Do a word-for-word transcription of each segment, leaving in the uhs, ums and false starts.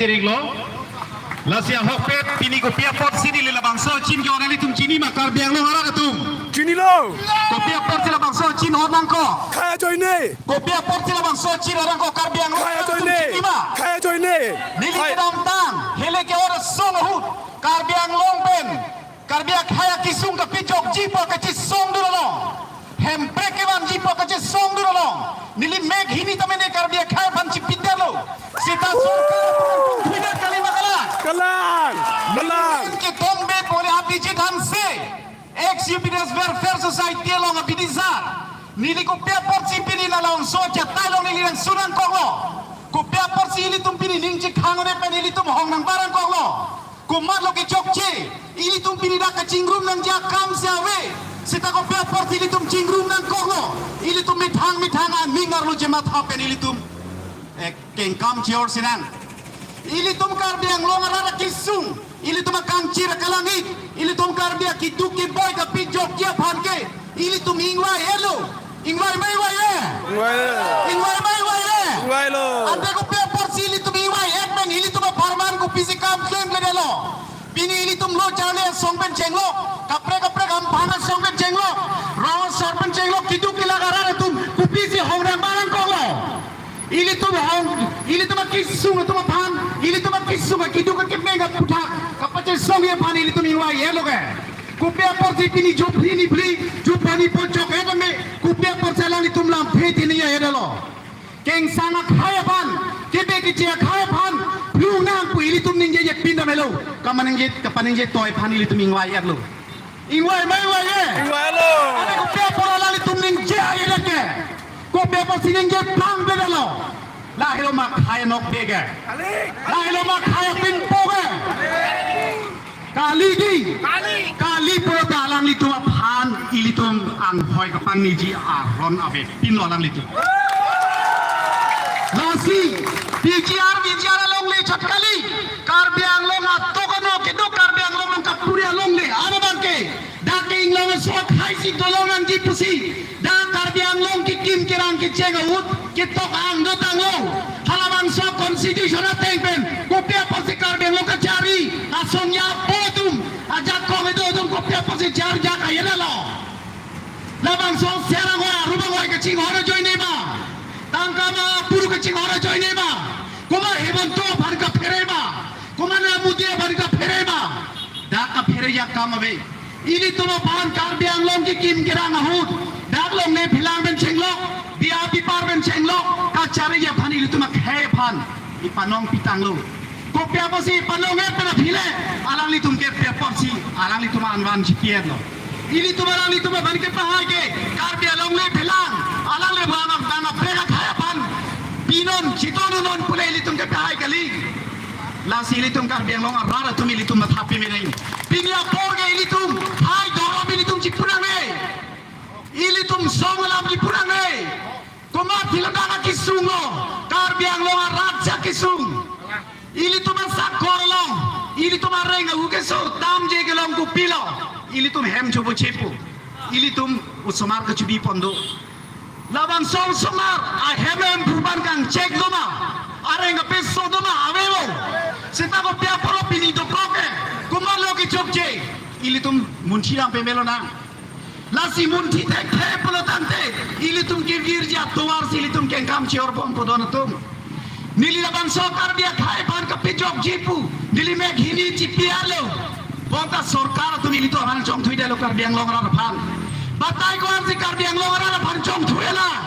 Tirik lo. Lasi ahokpet pini kopi apotsi neli labangso chin ke-ong nanglitum chini ma Karbi Anglong arat atum? Chinilo. Kopi apotsi labangso chin-ong nangkok? Khei ajoine. Kopi apotsi labangso chin-ong nangkok Karbi Anglong arat atum? Khei ajoine. Chini ma? Khei ajoine. Neli kedamtang hele ke-ong asong ahut Karbi Anglong pen Karbi akhei akesung kapejokji pu kachesongdun along, hemprek kevanji pu kachesongdun along, neli mek hini ta mene Karbi akhei aphan chipidetlo. Seta sorkar aphan pangkhuidet kali ma kalang? Kalang, kalang. Neli ketombe pore Abhijit Hanse, ex U P D S Welfare Society along abidi sar. Neli kopi apotsi pini labangso achatai along neli nangsun nangkoklo? Kopi apotsi ilitum pini ning chekhang-un-e pen ilitum hong nangbar nangkoklo? Komatlo kechokche, ilitum pini dak kachingrum nangji akam si ave. Seta kopi apotsi ilitum chingrum nangkoklo? Ilitum methang methang aning arlo chematha pen ilitum, eh, kengkam che-or sinang. Ilitum Karbi Anglong arat akesung, ilitum akangchir akalangit, ilitum Karbi akeduk keboi kapejokji aphan ke ilitum ingvai-etlo. Ingvai ma ingvai-e? Ingvai. Ingvai ma ingvai-e? Ingvailo. Ante kopi apotsi ilitum ingvai-et pen ilitum apharman kopisi kam klemkledetlo? Pini ilitum lo charli asong pen chenglok, kaprek kaprek amphang asong pen chenglok, rong asor pen chenglok, keduk kelak arat atum kopisi hong nangbar nangkoklo? Ilitum hong, ilitum akesung atum aphan, ilitum akesung akeduk akemeng aputhak kapachesongji aphan ilitum ingvai-etlo ke? Kopi apotsi pini jophi ni phli, jopha ni pochok etame, kopi apotsi alanglitum lam phe thini ya edalo? Kengsang akhei aphan, kebe keche akhei aphan phlung nang pu ilitum ningjejepin damlo. Kamaningje, kapaningje toi aphan ilitum ingvai-etlo. Ingvai ma ingvai-e? Ingvailo. Ante kopi apot alanglitum ningje-et ke? Kopi apotsi ningje pangpledetlo? Lahelo ma khei anokbe ke? Lahelo ma khei apinpo ke? Kali di. Kali. Kali pulote alanglitum aphan ilitum anghoi kapangniji aron avepinlo alanglitum. Lasi P G R, V G R alongle chot kali. Karbi Anglong atok ano keduk Karbi Anglong along kapuri alongle. Ano abangke dak ke inglong aso akhei si dolong nangji pusi dak Karbi Anglong kekim kerang kecheng ahut ketok angdotanglo. Halabangso constitution ateng pen kopi apotsi Karbi Anglong kachari asong ya po atum, ajakong kedo atum kopi apotsi charjak-et etlo? Labangso Serang hoi, Arubang hoi kachinghon ajoine ma? Tangka ma puru kachinghon ajoine ma? Komat Himanta aphan kaphere ma? Komat Modi aphan kaphere ma? Dak kaphere akam ave. Ilitum aphan Karbi Anglong kekim kerang ahut dak longle phelang pen chenglok, biya bipar pen chenglok kachariji aphan ilitum akhei aphan ipanong pitanglo. Kopi apotsi ipanong-et pen aphi le alanglitum ke kopi apotsi alanglitum anvan chipi-etlo? Ilitum alanglitum aphan kepahai ke Karbi alongle phelang, alangle bang bang kaprek akhei aphan pinon chitonnon pule ilitum kepahai kali. Lasi ilitum Karbi Anglong arat atum ilitum matha peme nang. Pini apor ke ilitum hai dorom ilitum chipu nangne. Ilitum song alam chipu nangne. Komat phila dak akesung lo, Karbi Anglong arat si akesung. Ilitum asakor along, ilitum areng ahu keso damje kelong kopilo? Ilitum hem chobo chepu. Ilitum osomar kachibi pon do. Labangso osomar ahem hem phuban kangchek do ma? Areng kapeso do ma? Avelo. Seta kopi apotlo pini dokok ke? Komatlo kechokche? Ilitum munthi dam pemelo nang. Lasi munthi thekthe pulo tangte ilitum kevirji atovar si ilitum kengkam che-or bompo don atum. Neli labangso Karbi akhei aphan kapejokji pu neli mek hini chipi-etlo. Bonta sorkar atum ilitum aphan chongthuidetlo Karbi Anglong arat aphan? Batai ko-ansi Karbi Anglong arat aphan chongthuilang?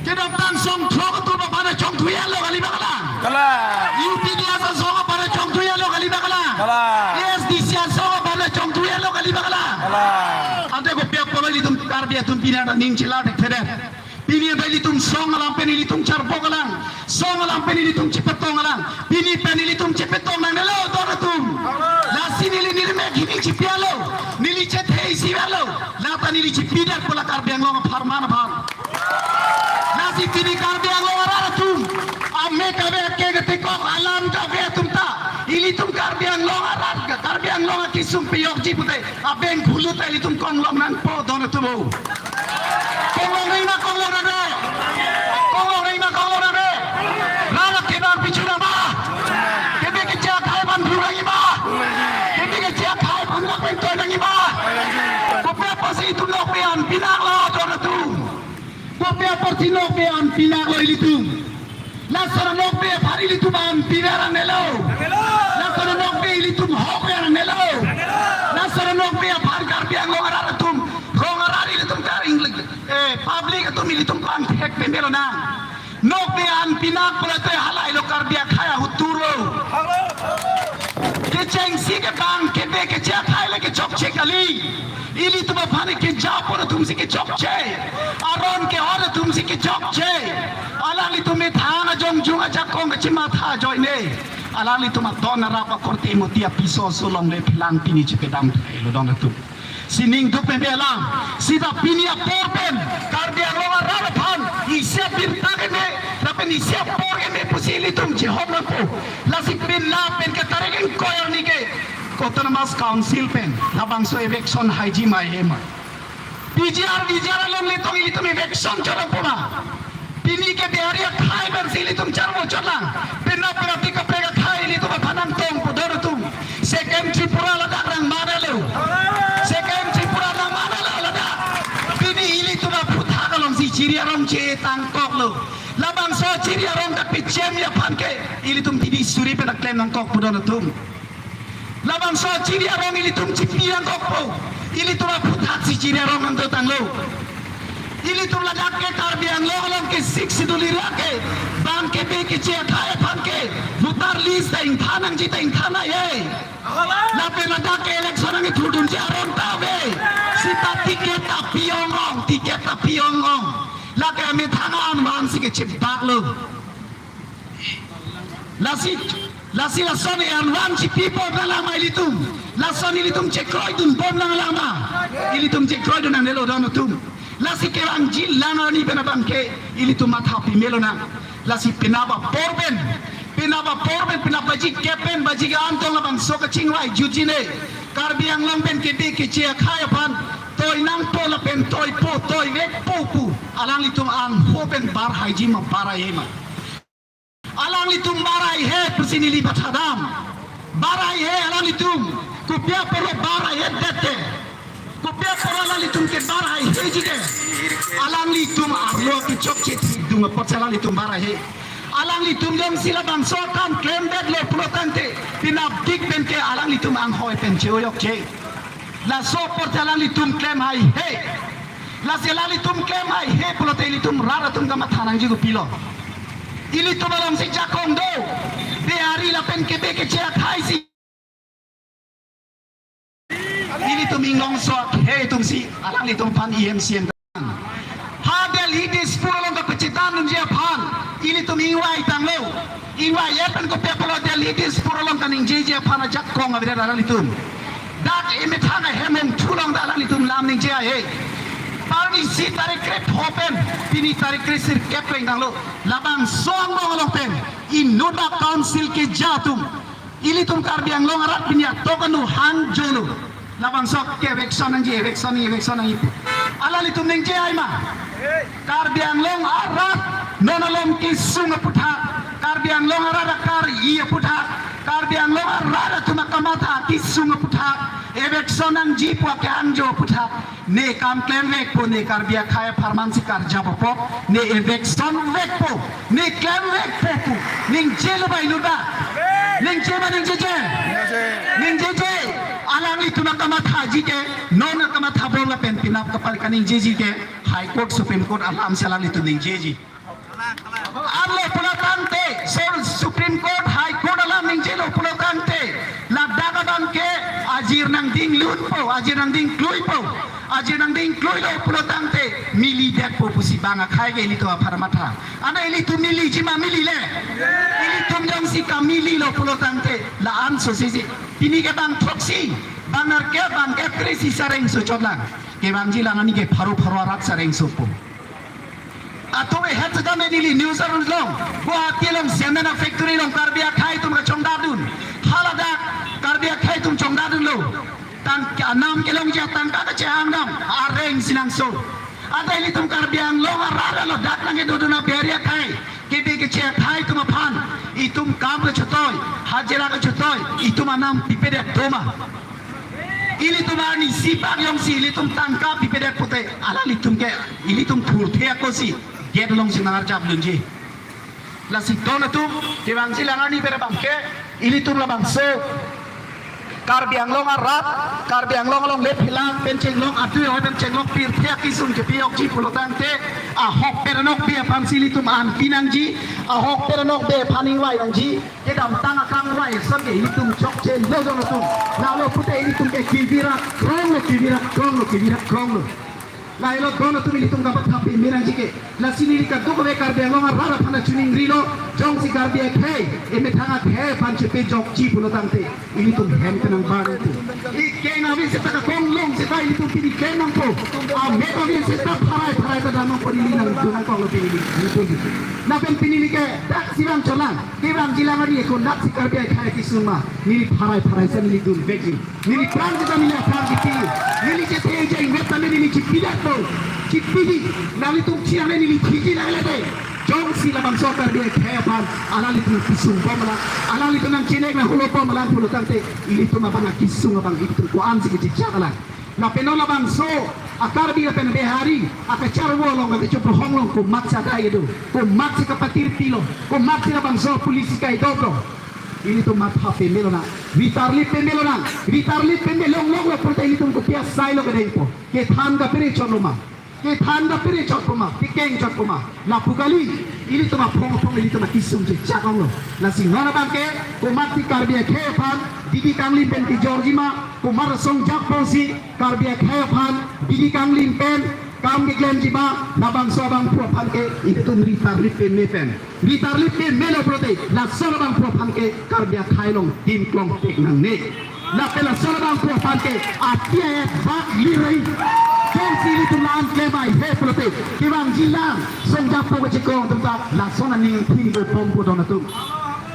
Kedamtang song throk atum aphan chongthui-etlo kali ma kalang? Kalang. U P D S asong aphan chongthui-etlo kali ma kalang? Kalang. A S D C asong aphan chongthui-etlo kali ma kalang? Kalang. Ante kopi apotlo ilitum Karbi atum pini anta ning chelar thekthedet? Pini anta ilitum song alam pen ilitum charbok alang, song alam pen ilitum chepetong alang. Pini pen ilitum chepetong nangnelo don atum. Lasi neli neli mek hini chipi-etlo, neli chethe isi-etlo. Lata neli chipidet pu la Karbi Anglong apharman aphan. Lasi pini Karbi Anglong arat atum, amek ave, akeng atekok, alam kave atum ta ilitum Karbi Anglong arat, Karbi Anglong akesung pejokji pute abeng khulu ta ilitum konglong nangpo don atum o. Konglong nang ma konglong nangne? Konglong nang ma konglong nangne? Rat akenar pichu nang ma? Parti Nokbe an pinaklo ilitum. Lason Nokbe aphan ilitum an pinar nangnelo. Lason Nokbe ilitum hok nangnelo. Lason Nokbe aphan Karbi Anglong arat atum, rong arat ilitum karing, eh, public atum ilitum pangthek pembelo nang. Nokbe an pinak pulote halailo Karbi akhei ahutturlo. Kechengsi kebang kebe keche akhei le kechokche kali. Ilitum aphan keja apor atumsi kechokche. Aron ke-ot atumsi kechokche. Alanglitum methang ajongjung ajakong kachematha ajoine, alanglitum adon arap akorte moti apiso aso longle phelang pini chekedam thelo don atum. Si ning duk pembe alam. Sita pini apor pen Karbi Anglong arat aphan isi abirta keme, lapen isi apor keme pusi ilitum chehom nangpo. Lasi pini lapen ketarik ingkoi arni ke Autonomous Council pen labangso eviction haiji ma he ma? P G R, V G R along le tong ilitum eviction chorong puma. Pini ke Bihari akhei pensi ilitum charvo chotlang. Pini penalty kaprek akhei ilitum aphan nangtong pu don atum. Second Tripura ladak nangmanlo. Second Tripura nangmanlo ladak. Pini ilitum aphuthak alongsi chiri arong chetangkoklo. Labangso chiri arong kapachem aphan ke ilitum pini suri pen aklem nangkok pu don atum. Labangso chiri arong ilitum chipi nangkokpo. Ilitum aphuthaksi chiri arong nangdotanglo. Ilitum ladak ke Karbi Anglong along ke Sixth Schedule area ke bang kebe keche akhei aphan ke voter list ta ingthan nangji ta ingthan nang he. Lapen ladak ke election nangkethurdunji aron ta ave. Sita ticket ta pi-ong-ong, ticket ta pi-ong-ong. Lake amethang an vansi kechebaklo. Lasi, lasi lason e-an vansi pipon nanglang ma ilitum. Lason ilitum chekroidunpon nanglang ma? Ilitum chekroidun nangnelo don atum. Lasi kevangjilang arni pen abang ke ilitum matha pimelo nang. Lasi penap apor pen, penap apor pen, penap baji kep pen, baji ke-an tong labangso kachingvai jutji ne. Karbi Anglong pen kebe keche akhei aphan toi nangpo lapen toipo, toivekpo pu alanglitum angho pen bar haiji ma bar haihe ma? Alanglitum bar haihe pusi neli pathadam. Bar haihe alanglitum. Kopi apotlo bar haihedet te? Kopi apotlo alanglitum ke bar haiheji ke? Alanglitum arlo kechokche thidung apotsi alanglitum bar haihe. Alanglitum jongsi labangso akam klemdetlo pulo tangte, penap dik pen ke alanglitum anghoi pen che-o-okche. Laso apot alanglitum klem haihe. Lasi alanglitum klem haihe pulote ilitum rat atum kamatha nangji kopilo? Ilitum alongsi jakong do. Bihari lapen kebe keche akheisi ilitum inglongso akhei atumsi alanglitum aphan E M C M. Ha Delhi Dispur along kapachedandunji aphan ilitum ingvaitanglo. Ingvai-et pen kopi apotlo Delhi Dispur along kaningjeji aphan ajakong avedet alanglitum. Dak emethang ahem ongthu along dak alanglitum lam ningje haihe. Parni isi tarik krepho pen pini tarik kresirkep pen tanglo. Labangso angbong along pen inut a-council keja atum, ilitum Karbi Anglong arat pini atok anu hangjolo. Labangso ke eviction nangji, eviction nangji, eviction nangji. Alanglitum ningje hai ma? Karbi Anglong arat non alom kesung aputhak, Karbi Anglong arat akari aputhak, Karbi Anglong arat atum akamatha kesung aputhak, eviction nangji pu akehangjo aputhak. Ne kam klemvekpo, ne Karbi akhei apharman si karjap apot, ne eviction vekpo, ne klemvekpo pu ningjelo bai luda. Ningje ma ningjeje? Ningjeje. Alanglitum akamathaji ke, non akamatha bor lapen penap kapal kaningjeji ke, High Court, Supreme Court alamsi alanglitum ningjeji. Arlo pulo tangte, so Supreme Court, High Court alam ningjelo pulo tangte, ladak abang ke ajir nangdinglunpo, ajir nangdingkluipo, ajir nangdingkluilo pulo tangte, milidetpo pusi bang akhei ke ilitum apharman matha. Anta ilitum miliji ma milile? Ilitum jongsi kamililo pulo tangte, la-an sosisi. Pini ke bang throksi, bang nerkep, bang kep kre-isi sareng sochotlang. Kevangjilang ani ke pharo pharo arat sareng sopo. Atum ehet sedam neli news arun long, Guwahati along cement a-factory along Karbi akhei atum kachongdadun. Haladak Karbi akhei atum chongdadunlo. Tang anam kelongji atangka kachehangdam areng sinangso. Anta ilitum Karbi Anglong arat lo dak nangkedodun a-Bihari akhei, kebe keche akhei atum aphan itum kam kachotoi, hajira kachotoi, itum anam pipedet do ma? Ilitum arnisi bak jongsi ilitum tangka pipedet pute, alanglitum ke ilitum thurthe akosi. Gate alongsi nang-arjap dunji. Lasi don atum, kevangji alang arni pen abangke, ilitum labangso Karbi Anglong arat, Karbi Anglong along lephelang pen chenglong, atu pen chenglong pirthe akesung kepiyokji pulo tangte, ahok pen anokbe aphansi ilitum anpi nangji, ahok pen anokbe aphan ingvai nangji, kedamtang akangvai ason ke ilitum chokchelo don atum. Lalo pute ilitum ke kevira kronglo, kevira kronglo, kevira kronglo. Lahelo don atum ilitum kamatha peme nangji ke. Lasi neli kadokave Karbi Anglong arat aphan achuning rilo, jongsi Karbi akhei, emethang akhei aphan chepejokji pulo tangte, ilitum hem pen nangbar atum. Ikeng ave seta kakonglong seta ilitum pini klem nangpo. Amek ave seta pharai pharai ta dam nangpo, neli nangdun nangkoklo pini neli. Lapen pini neli ke dak sirang cholang, kevangji alang arni ekon dak si Karbi akhei akesung ma, neli pharai pharai sa neli dunvekji. Neli pran kita neli apran kiti. Neli chethe jeng wet tame neli chipidakpo. Chipidi. Nanglitum chirang neli phiji nangle te. Jongsi labangso Karbi akhei aphan alanglitum kesung pom alang, alanglitum nangchenek nanghulo pom alang pulo tangte, ilitum abang akesung abang ilitum ko-ansi kechechak alang. Lapen non labangso a-Karbi lapen Bihari akacharvo along, akachopahong along komatsi adai do, komatsi kapatirpi lo, komatsi labangso police kaidop lo. Ilitum matha peme lonang, ritarlip peme lonang, ritarlip peme longlong lo pulote ilitum kopi asai lo kedengpo. Kethan kapere chotlo ma, kethan kapere chotpo ma, kekeng chotpo ma. Lapu kali, ilitum aphong aphong ilitum akesung chechak onglo. Lasi non abangke, komatsi Karbi akhei aphan didi kanglim pen kejorji ma, komat asong jakpo si Karbi akhei aphan didi kanglim pen kam keklemji ma, labangso abangphu aphan ke ilitum ritarlip peme pen, ritarlip peme lo pulote, laso abangphu aphan ke Karbi akhei along dim klongpek nangne. Lapen laso abangphu aphan ke ati ayat bak lirai. Jongsi ilitum la-an klem ai he pulote, kevangji alang song jakpo kachekong atum ta lason aning thingpo bompo don atum.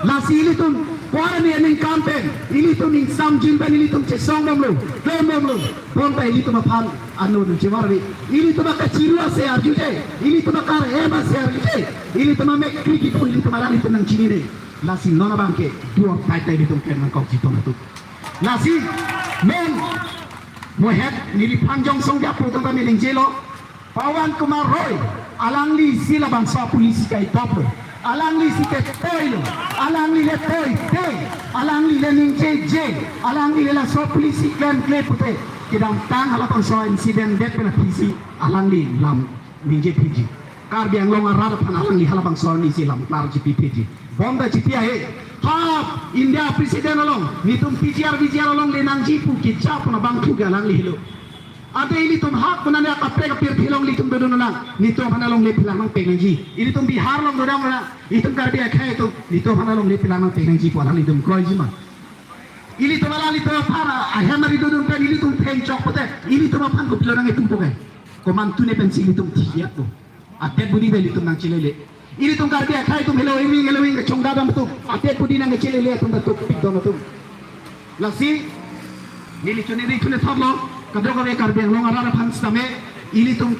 Lasi ilitum ko-an aning kam pen, ilitum ingsamjin pen ilitum chesong bomlo, klem bomlo. Bonta ilitum aphan ano dun chemarve. Ilitum akachiru ase arjuje, ilitum akar-em ase arjuje, ilitum amek kriki pu ilitum alanglitum nangchinine. Lasi non abangke do or die ta ilitum klem nangkokji don atum. Lasi non mohet neli phan jong song jakpo tangte neli ningjelo, Pawan Kumar Roy, alangli si labangso police kaidop lo, alangli si ketoilo, alangli le toite, alangli le ningjeje, alangli le laso police klemkle pute, kedamtang halabangso incident det pen aphisi alangli lam ningje phiji. Karbi Anglong arat aphan alangli halabangso arni si lam klar chipi phiji. Bonta chipi ahe. Ha, India President along, netum P G R V G R along le nangji pu kejapon abangphu ke alangli helo. Ante ilitum hak penane kaprek kapirthe along ilitum dodun nang, netum aphan along lephelang nangpek nangji. Ilitum Bihar along dodam nang, ilitum Karbi akhei atum, netum aphan along lephelang nangpek nangji pu alanglitum kroiji ma. Ilitum alanglitum aphan ahem ari dodun pen ilitum thengchok pute, ilitum aphan kopilo nang itum poke. Komantu ne pensi ilitum thiyakpo. Adet budi ta ilitum nangchelele. Ilitum Karbi akhei atum helo ing ring helo ing kachongda dam atum, adet budi nangchelele atum ta tokpik don atum. Lasi neli chuniri chunithotlo, kadokave Karbi Anglong arat aphan sitame, ilitum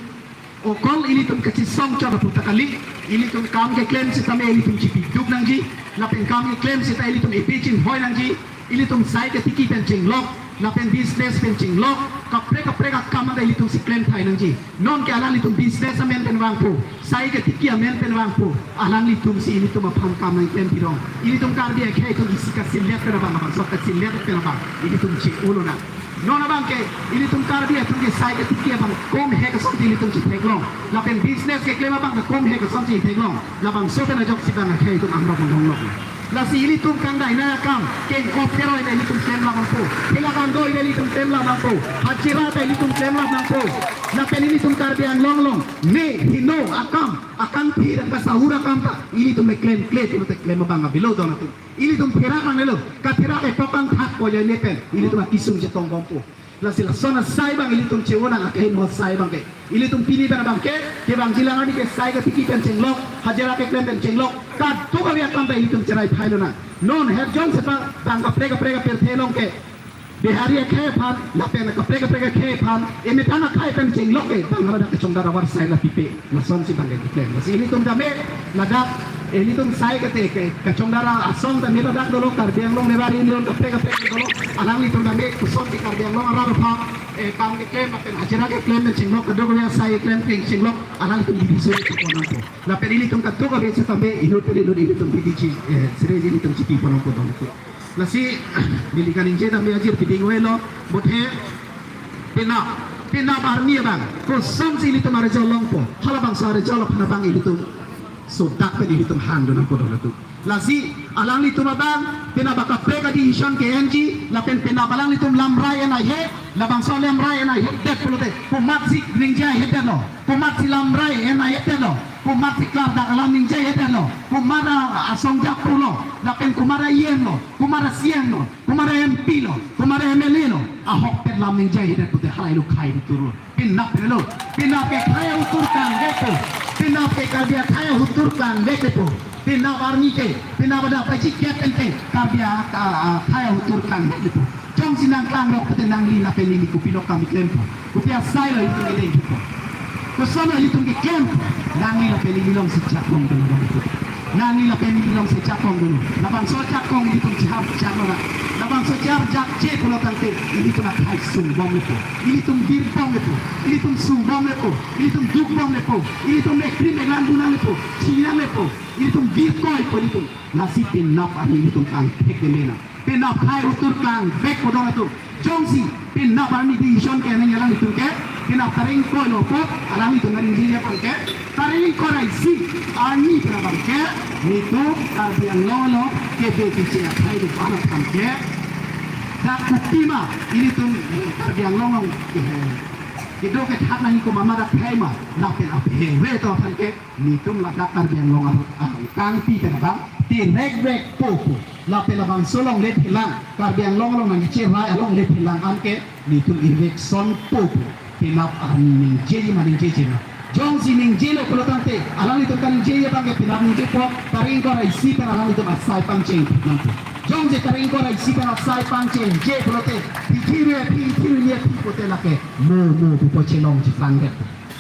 okol ilitum kachesong chot aputhak kali, ilitum kam keklem sitame ilitum chipiduk nangji, lapen kam keklem sita ilitum epi chinghoi nangji, ilitum sai ketiki pen chenglok, lapen business pen chenglok, kaprek kaprek akam anta ilitum si klemthai nangji. Non ke alanglitum business amen pen vangpo, sai ketiki amen pen vangpo, alanglitum si ilitum aphan kam nangklem pirong. Ilitum Karbi akhei atum isi kaselet pen abang, abang sok kaselet pen abang ilitum che-o lonang. Non abangke ilitum Karbi atum ke sai ketiki abang komhek asonsi ilitum chetheklong, lapen business keklem abang ke komhek asonsi theklong. Labangso pen ajoksi bang akhei atum angrok anglong lok. Lasi ilitum kangdai na akam, kengkop keroi na ilitum klem la mangpo, thela kangdoi na ilitum klem la mangpo, hajira ta ilitum klem la mangpo. Lapen ilitum Karbi Anglong along me hino akam, akangpi dan kasahur akam ta ilitum le klemkle pulote klem abang avelo don atum. Ilitum therak nangnelo, katherak epok angthak ko ya ne pen ilitum akesung chetong bompo. Lasi lason asai abang ilitum che-o nang, akeheno asai abangke. Ilitum pini pen abangke, kevangji alang arni ke sai ketiki pen chenglok, hajira keklem pen chenglok, kadokave akam ta ilitum cherai phai lonang. Non her jongsi bang, bang kaprek kaprek kapirthe along ke, Bihari akhei aphan, lapen kaprek kaprek akhei aphan, emethang akhei pen chenglok ke, bang ladak kachongda davar sai la pipe, lasonsi bang keklem. Lasi ilitum dame, ladak Ilitum sai kate ke kachongdara asong ta mila dak dolo, Karbi Anglong nebar union kaprek kaprek dolo. Alanglitum ta me kuson di Karbi Anglong arat aphan, eh, kam keklem lapen hajira keklem pen chinglok, kadokave asai keklem pen chinglok, alanglitum bidi suri tu ponang ko. Lapen ilitum kadokave setame inut pen inut ilitum bidi chi, eh, sere ilitum chipi ponang ko dong ko. Lasi neli kaningje tame ajir piding welo, bothe penap, penap arni abang kosonsi ilitum arjolongpo, halabangso arjolong aphan abang ilitum sodak pen ilitum hangdun nangpo dong atum. Lasi alanglitum abang penap akaprek a-decision ke-enji, lapen penap alanglitum lamrai en ahe, labangso lamrai en ahedet pulote komatsi ningje ahedetlo, komatsi lamrai en ahedetlo, komatsi klardak alam ningje ahedetlo, komat asong japo lo, lapen komat a-E M lo, komat a-C E M lo, komat a-M P lo, komat a-M L A lo, ahokpet lam ningje ahedet pute halahelo khei hutur lo. Penap lo, penap ke khei hutur kangvekpo, penap ke Karbi akhei hutur kangvekpo, penap arni ke, penap ada paji kep ente, Karbi a, a, akhei hutur kangvekpo. Jongsi nangklangrok pute nangli lapen neli kopilo kam klempo, kopi asai lo itum kedeng kipo. Koson lo itum keklem, nangli lapen neli alongsi jakong dun lo. Nangli lapen neli alongsi jakong dun lo. Labangso jakong ilitum chihap jakong lo. Labangso jar jakche pulo tangte ilitum akhei sungbomlepo, ilitum virbomlepo, ilitum sungbomlepo, ilitum dukbomlepo, ilitum mekri meklang dun nanglepo, chinang lepo, ilitum virkoi po ilitum. Lasi penap arni ilitum kangthek ke mena. Penap khei hutur kangvekpo dong atum. Jongsi penap arni decision ke nangji alanglitum ke, penap ta ring ingkoi lo apot alanglitum nangji aphan ke, ta ring ingkoi ra isi arni penap abang ke, netum Karbi Anglong along kebe kiche akhei do aphan ke, dak kopima ilitum Karbi Anglong along ke, kedo kethat nangji komat akhei ma, lapen aphe ve to aphan ke, netum ladak Karbi Anglong a, a, kangpi pen abang tirekvekpo pu. Lapen labangso along le thelang, Karbi Anglong along nangcherai along le thelang anke netum irvekson po pu. Penap arni ningjeji ma ningjeji ma. Jongsi ningjelo pulo tangte alanglitum kaningje abang ke penap ningjepo, ta ring ingkoi ra isi pen alanglitum asai pangcheng nangpo. Jongsi ta ring ingkoi ra isi pen asai pangchengje pulote, pithiri pithiri ni phi pute lake mo mo pupo chelong chiplang det.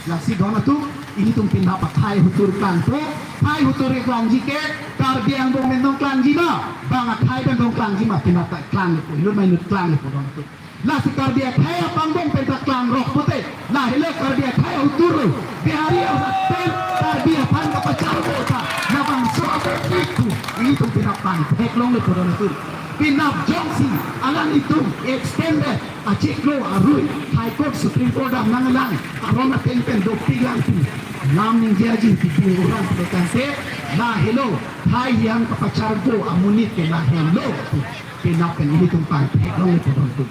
Lasi dong atum, ilitum penap akhei hutur klangpo, khei hutur keklangji ke, Karbi angbong pen dong klangji ma, bang akhei pen dong klangji ma, penap ta klangpo, inut ma inut klangpo dong atum. Lasi Karbi akhei apangbong pen ta klangrok pute, lahelo Karbi akhei hutur lo, Bihari arat pen Karbi aphan kapacharvo ta, labangso abe itu, ilitum penap pangthek longlepo dong atum. Penap jongsi alanglitum extended achiklo arui High Court, Supreme Court dam nanglang, aron ateng pen dopik lang pu lam ningje ajir piding orang pulo tangte, lahelo khei hiang kapacharvo amonit ke lahelo pu penap pen ilitum pangthek longlepo dong atum.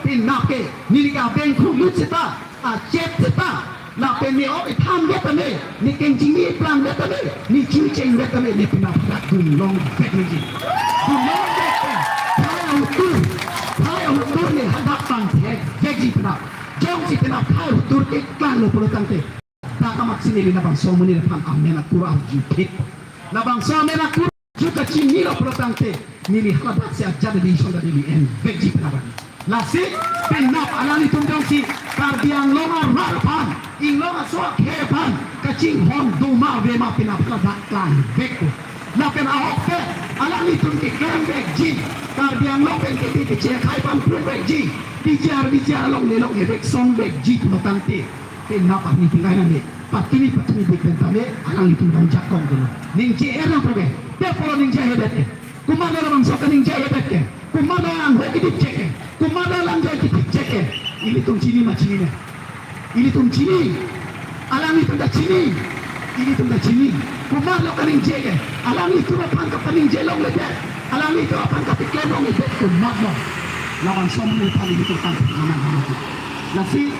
Penap ke neli ke abengkhu lut seta, achep seta, lapen ne ok itham vet tame, ne kengchingni plang vet tame, ne chucheng vet tame, ne penap dak dunlongvek nangji. Dunlongvek pen, khei ahutur, khei ahutur ne hadak pangthekvekji penap. Jongsi penap khei ahutur keklanglo pulo tangte, dak amatsi neli labangso amonit aphan amen akur arju thek. Labangso amen akur arju kachinilo pulo tangte, neli haladaksi ajat neli ison ta neli envekji penap abang. Lasi penap alanglitum jongsi Karbi Anglong arat aphan, inglong aso akhei aphan kachinghon doma avema penap haladak klangvekpo. Lapen ahokpet alanglitum keklemvekji, Karbi Anglong pen kebe kiche akhei aphan phrumvekji, B J R, B J R along le longle veksonvekji pulo tangte, penap arni pingai nang le, patumi patumi dik pen tame alanglitum dong jakong dolo. Ningje er nang probe, te poro ningje ahedet ke. Komat labangso kaningje ahedet ke. Komat alang ho kidip chek ke. Komat alang jai kidip chek ke. Ilitum chini ma chinine? Ilitum chini. Alanglitum ta chini. Ilitum ta chini. Komatlo kaningje ke. Alanglitum aphan kapaningje longledet, alanglitum aphan kapiklem longledet komatlo? Labangso amonit aphan ilitum tang manang manang. Lasi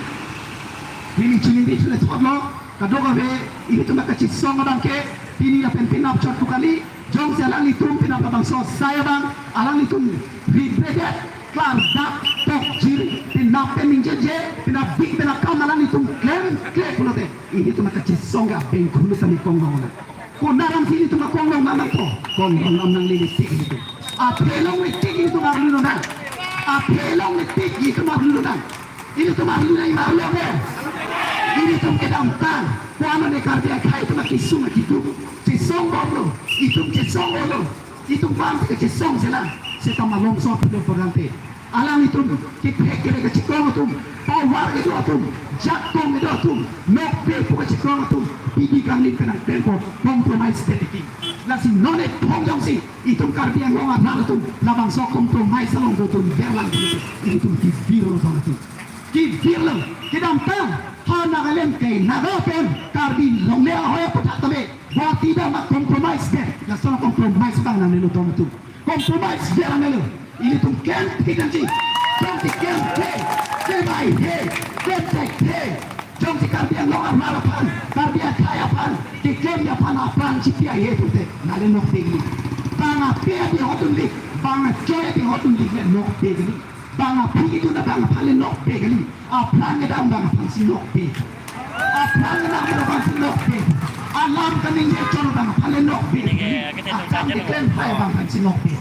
neli chiningri chule thotlo, kadokave ilitum kachesong abang ke, pini lapen penap chot pu kali, jongsi alanglitum penap labangso asai abang alanglitum regretted, klardak tokjir, penap pen ningjeje, penap bik pen akam alanglitum klemkle pulote, ilitum kachesong ke abengkhu lut tame konglong nang. Konat alamsi ilitum konglong nang nangpo, konglong nang nangle tik ilitum. Aphelongle tik ilitum arlu lonang. Aphelongle tik ilitum arlu lonang. Ilitum arlu nang, arlu ave? Ilitum kedamtang, ko-an ne Karbi akhei atum akesung akiduk chesong bomlo, itum chesong bomlo, itum bang ke chesong sela, seta malomso aphulo pagante. Alanglitum kephek kere kachekong atum, power kedo atum, jakong kedo atum, nokbe pu kachekong atum, pidi kangni penang tempo, compromise teti. Lasi non e thong jongsi itum Karbi Anglong arat atum labangso compromise along do atum berlang, itum kivir lo atum. Kivir lo, kedamtang ha Nagaland ke Naga pen Karbi longle ahoi aputhak tame, Guwahati dam a compromise ke, laso compromise abang nangnelo atum atum. Compromise ke nangnelo. Ilitum klem thik nangji. Jongsi klem the, klem haihe, klem thekthe, jongsi Karbi Anglong arat aphan, Karbi akhei aphan keklem aphan apran chipi haihe pute, nangle nokbe kali. Bang ape adi hot unli, bang achoi adi hot unli le nokbe kali. Bang aphi kidun abang aphan le nokbe kali. Aphrang kedam abang aphansi nokbe. Aphrang kedam abang aphansi nokbe. Alam kaningje chot abang aphan le nokbe. Akam keklem hai abang aphansi nokbe.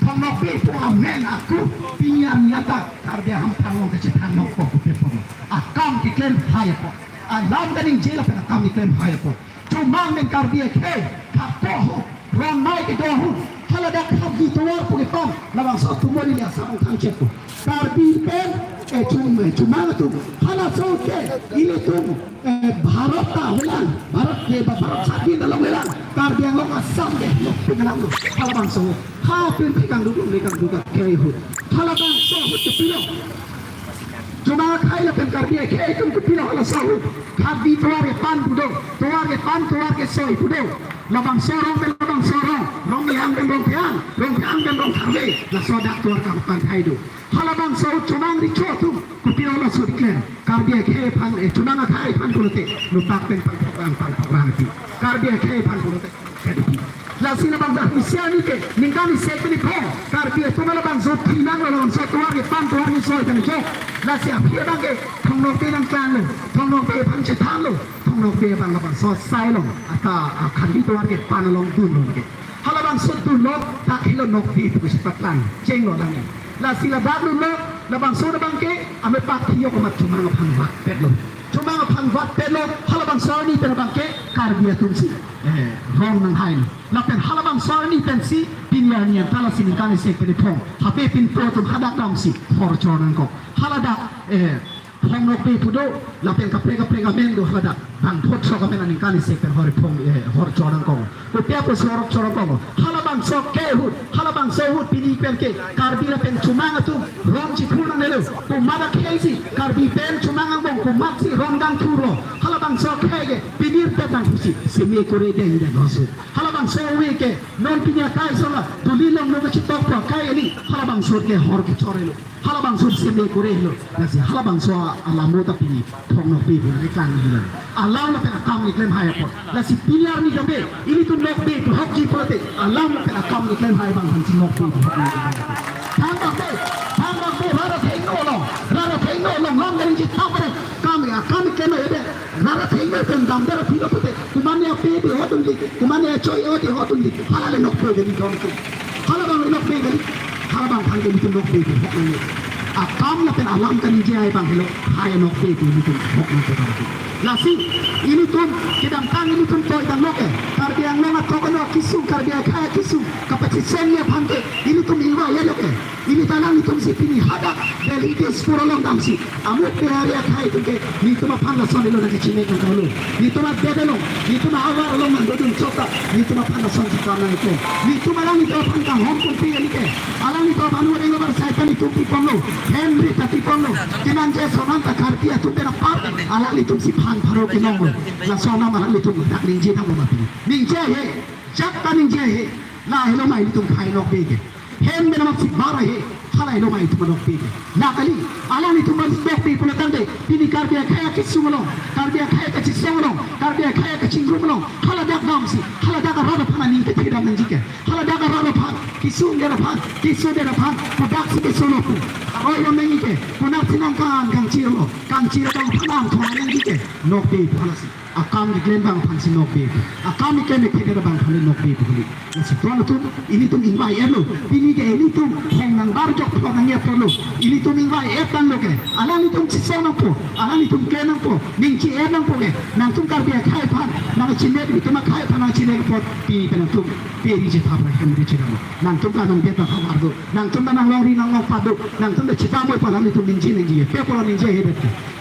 Thong nokbe pu amen ako pini arni anta Karbi ahamphang along kachethan nokpo pu pe pon. Akam keklem hai ako. Alam kaningje lapen akam keklem hai ako. Chomang pen Karbi akhei, thakpo ho, ron mai kedo ho, haladak khapji tovar pu kepam, labangso atum mori liya samung thang chek ko. Karbi pen, eh, chom, eh, chomang atum, halaso ke, ilitum, eh, Bharat ta avelang, Bharat ke, Bharat sadin along avelang, Karbi Anglong Assam ke, lok pengenang lo, halabangso, ha pen phikang duk, lekang duk, akhei ho, halabangso ho, chepilo. Chomang akhei lapen Karbi akhei atum kopilo halaso ahut. Khapji tovar kepan pu do, tovar kepan, tovar kesoi pu do. Labangso rong pen labangso rong, rong Reang pen rong Reang, rong Reang pen rong Tharve, laso dak tovar kapan thai do. Halabangso ahut chomang recho atum kopilo halaso keklem. Karbi akhei aphan, eh, chomang akhei aphan pulote, lotak pen pangphok rang, pangphok rang ati. Karbi akhei aphan pulote. Lasi labang dak isi arni ke, ningkan isi pen iphong, Karbi atum labangso thinang lo labangso tovar kepan tovar kesoi pen jo. Lasi aphi abang ke, thong nokbe nangklang lo, thong nokbe aphan chethan lo, thong nokbe abang labangso asai along, ata, a, khapji tovar kepan along dunlo ke. Halabangso dunlo, dak helo nokbe pu si paklang, chenglo lang. Lasi ladak dunlo, labangso abang ke, ame pak thiyok amat chomang aphan vatpet lo. Chomang aphan vatpet lo, halabangso arni pen abang ke, Karbi atum si, eh, rong nanghai lo. Lapen halabangso arni pensi, pini arni anta lasi ningkan isi pen iphong. Hape pinpo atum hadak damsi, hor chor nangkok. Haladak, eh, thong nokbe pu do, lapen kaprek kaprek amen do haladak. Bang thot sok amen aningkan isi pen hor iphong, eh, hor chor nangkok. Kopi apotsi hor chor nangkok. Halabangso ke ahut, halabangso ahut pini pen ke, Karbi lapen chomang atum, ron chikur nangnelo. Komat akhei si, Karbi pen chomang angbong, komatsi ron kangthurlo. Halabangso akhei ke, pinir petang pusi, seme kore deng deng hosu. Halabangso ave ke, non pini akai sola, duli long lo kachetokpo akai eli, halabangso ke hor kechorelo. Halabangso seme kore lo, lasi halabangso alam ta pini, thong nokbe pu nangklang lo. Alam lapen akam keklem hai apot. Lasi pini arni kabe, ilitum nokbe pu hokji pulote, alam lapen akam keklem hai abang aphansi nokbe pu hokji. Thang nokbe, thang nokbe, rara thengno lo, rara thengno lo, lam dari ji tapre, kam ya, kam keklem ebe. Rara thengno pen damdar aphi lo pute. Komat ne ape adi hot unli. Komat ne achoi adi hot unli. Hala le nokbe kali dong tu. Halabang le nokbe kali. Halabang aphan ke ilitum nokbe kali. Hok nang. Akam lapen alam kaningje hai abang helo. Hai nokbe kali ilitum hok nang ke abang tu. Lasi ilitum kedamtang ilitum toidamlo ke. Karbi Anglong atok ano akesung, Karbi akhei akesung kapachesongji aphan ke ilitum ingva yelo ke. Ili ta alanglitum si pini hadak Delhi Dispur along damsi. Amuk pe area akhei atum ke, nelitum aphan lason ilo nangkachini nangkolo. Nelitum adet along, nelitum ahavar along nangdodun chot ta, nelitum aphan lasonsi kam nangkok. Nelitum alanglitum aphan kanghon kumpi eli ke. Alanglitum aphan uring abar sai ta nelitum piponlo. Henry ta piponlo. Kinangje sonan ta Karbi atum pen apar, alanglitum si phan pharo kenonglo. Lason alam alanglitum dak ningje nang mati. Ningje he, jak ta ningje he. La helo mai nelitum khai nokbe ke. Hem pen amatsi bara he, halahelo mai itum anokbe ke. La kali, alanglitum anokbe pulo tangte, pini Karbi akhei akesung along, Karbi akhei akachesong along, Karbi akhei akachingrum along, haladak damsi, haladak arat aphan aning kethe dam nangji ke. Haladak arat aphan, kesung der aphan, keso der aphan, kodaksi keso lo pu. Aroi dam nangji ke, konaksi nangkan kangchir lo, kangchir abang aphan nangthong nangji ke, nokbe pu halasi. Akam keklem abang aphansi nokbe. Akam keklem kethekthe abang aphan nokbe pu kali. Lasi pon atum, ilitum ingvai-etlo. Pini ke ilitum thong nangbarjok phlot nangji apotlo. Ilitum ingvai-et tanglo ke. Alanglitum chesong nangpo, alanglitum klem nangpo, ningje-et nangpo ke. Nangtum Karbi akhei aphan nangchinek, nelitum akhei aphan nangchinek apot pini pen nangtum peri chetap ra hem di chenam. Nangtum ta nangdet nangkhavar do. Nangtum ta nanglongri nanglongpat do. Nangtum ta chetap moi pu alanglitum ningje ningje. Pe pulo ningjehedet ke.